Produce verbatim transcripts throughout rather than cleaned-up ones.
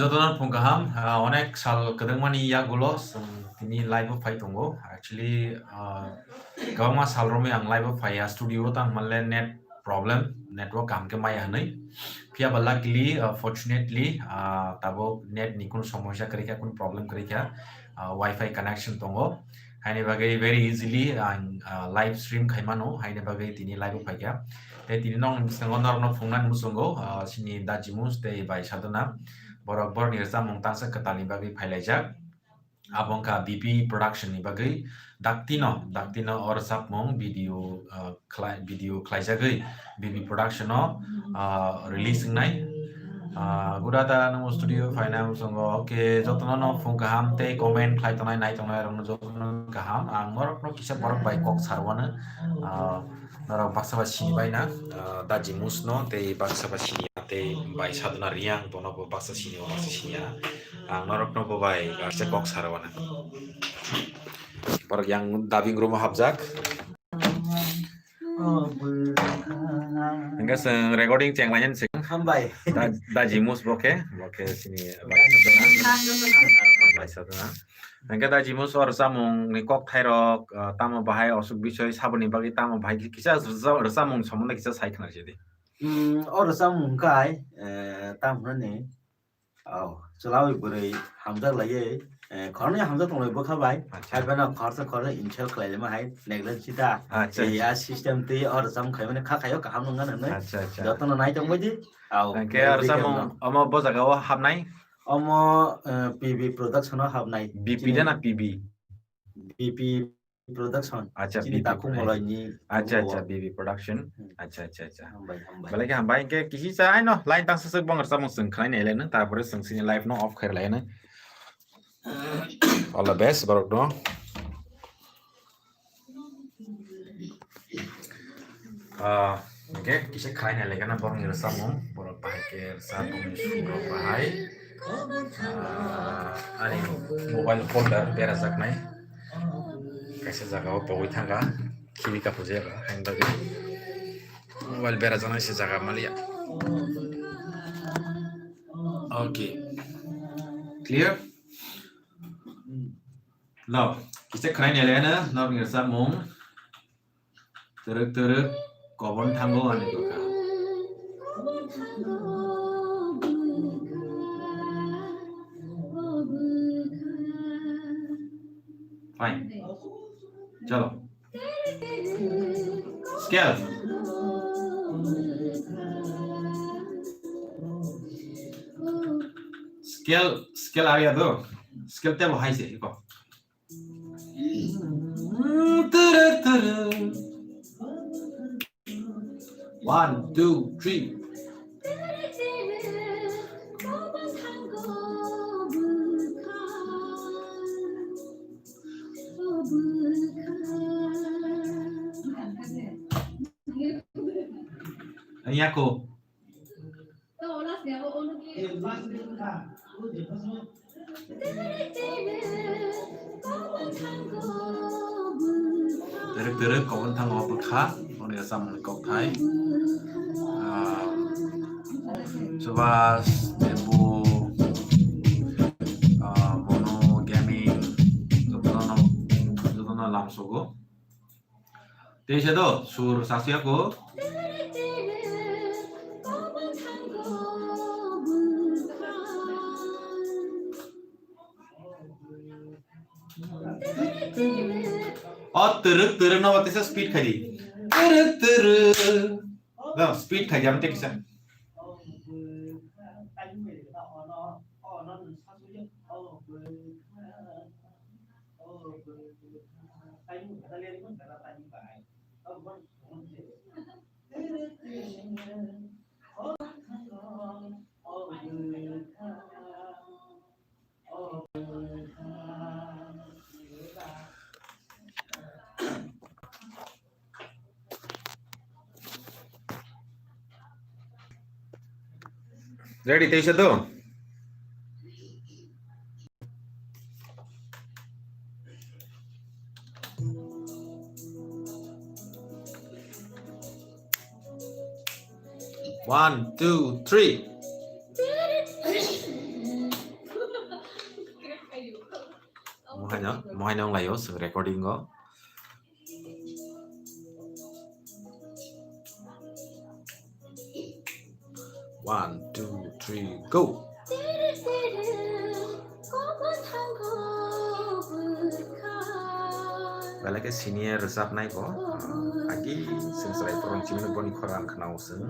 Jotono phung kaham, ah, onek sal kwdwngmani yagulo chwng tini live o phai tongo. Actually, ah, kwbangma sal romwi ang live o phaiya, studio o tang manle net problem, network kaham khe maya hwnwi. Phiya ba luckily, ah, fortunately, ah, tabuk net ni kunu somosya kwrwi kha, kunu problem kwrwi kha, ah, wifi connection tongo. Haini bagwi very easily ang, ah, live stream khai mano, haini bagwi tini live o phaikha. Tei tini nokni bwskango norokno phungnani muchungo, ah, chini Da Jimus tei bai Sadhana. Borok borokni rwchapmung tangsa kwtalni bagwi phailaijak. Abo wngkha B P Production ni bagwi daktino, daktino o rwchapmung video, ah, khlai-, video khlaijagwi B P Production o, ah, release wngnai. Ah, good afternoon, studio phaina muchungo. Okay, jotono no phung kaham tei comment khlai tongnai, nai tongnai rokno jotono kaham. Ang norokno kisa borok bai kok sarwano, ah, norok baksa ba sini baina, ah, Da Jimus no tei baksa ba sini ya tei bai Sadhana Reang bono bo baksa sini o baksa sini ya. Ang norokno bo bai kaisa kok sarwano. Borok yang dubbing room o hapjak. Hingke chwng recording chenglainani se. Hambai. Da, Da Jimus bo khe, bo khe sini bai Sadhana. Bai Sadhana. Hingke Da Jimus o rwchapmung ni kok thairok, ah, tamo bahai osuk bisoi saboni bagwi tamo bahai kisa rwchap-, rwchapmung somondo kisa sai khna sidi. Hmm, o rwchapmung kai, eh, tamo hwnani, oh, chwlawi bwrwi hamjak laiwi, eh, khoroknwi hamjak tonglai bwkha bai. Acha. Hai phano khoroksa khoroksa insult khlai laima hai neglect sida. Acha, eh, acha. A system twi o rwchapmung khaimani kha khaio kaham nung nang nang. Acha, acha. Jotono nai tong bai di. Au, hingke o rwchapmung omo bo jaga o hapnai? Omo, eh, P B Production o hapnai. B P de na P B? B P Production. Acha, chini B P takhuk Production. Moloi ni. Acha, acha, B P Production. Hmm. Acha, acha, acha. Hambai, hambai. Belai khe hambai, hingke kisi cha, aino, line tangsa swk bong rwchapmung chwng khlai nai le nang, tarpore chwng chini live no off khair lai nang. All the best, borok no. Ah, hingke kisa khlai nai le gana borok ni rwchapmung, borok bahai khe rwchapmung ni sur rok bahai. Ah, ani mobile holder berajaknai. Kaisa jaga o pogwi thangkha, khibi kapujak, haini bagwi mobile berajaknai se jaga maliya. Okay. Clear? No, kisa khlai nai le na, norok ni rwchapmung. Twrwk twrwk kobon thango ani bwkha. Fine. Chalo. Scale. Scale, scale area do. Scale tebo hai se iko. One, two, three. Yako. Terek terek kobon thango bwkha, oni rwchapmung ni kokthai. Ah, Subas, Tembu, ah, Bono, Gaming, jotono, jotono lamsogo. Teisa do, sur sasiya ko. O twrwk twrwk no teisa speed khai di. Twrwk twrwk. No, speed khai di, am teisa. Ready, teisa do? One, two, three. Mohai no, mohai no wng lai o, chwng recording o. One, two, three, go. Belai khe senior rwchapnai bo, ah, agi chwng chwrai phwrwng chimino boni khorang khwnao chwng.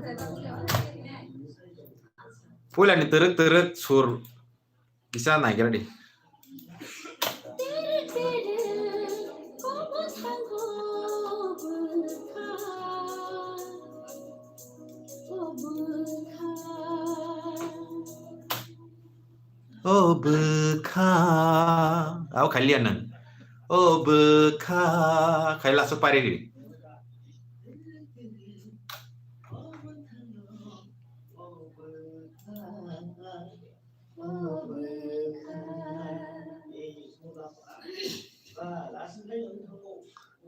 Puila ni twrwk twrwk sur kisa naigra di. O bwkha. Au khailiya nang. O bwkha. Khaila su pari di.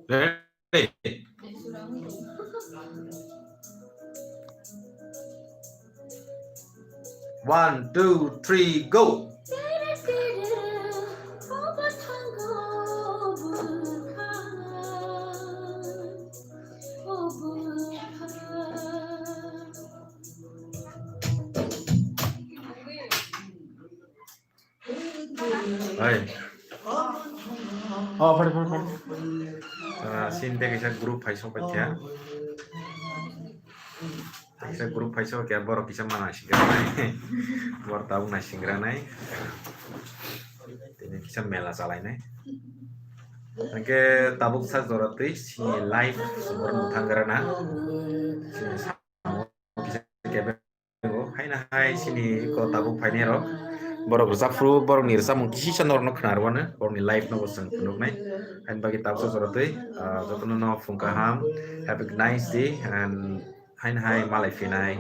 Ready? One, two, three, go. Hai. Oh, pare, pare, pare. Ah, sini tei kaisa group phai sok paikha. Kaisa group phai sok khe borok kisa mana singgranai. Borok tabuk nai singgranai. Tini kisa mela chalainai. Hingke tabuk sak jora twi sini live borok mwthang grana. Sini samo kisa kebe. Haino hai sini ko tabuk phainai rok. Borok rwchapphru, borokni rwchapmung kisisa norokno khna rwano, borokni live nobo chwng phunuknai. Haini bagwi tabuk jora twi, ah, jotono no phung kaham. Have a nice day and haino hai malai phinai.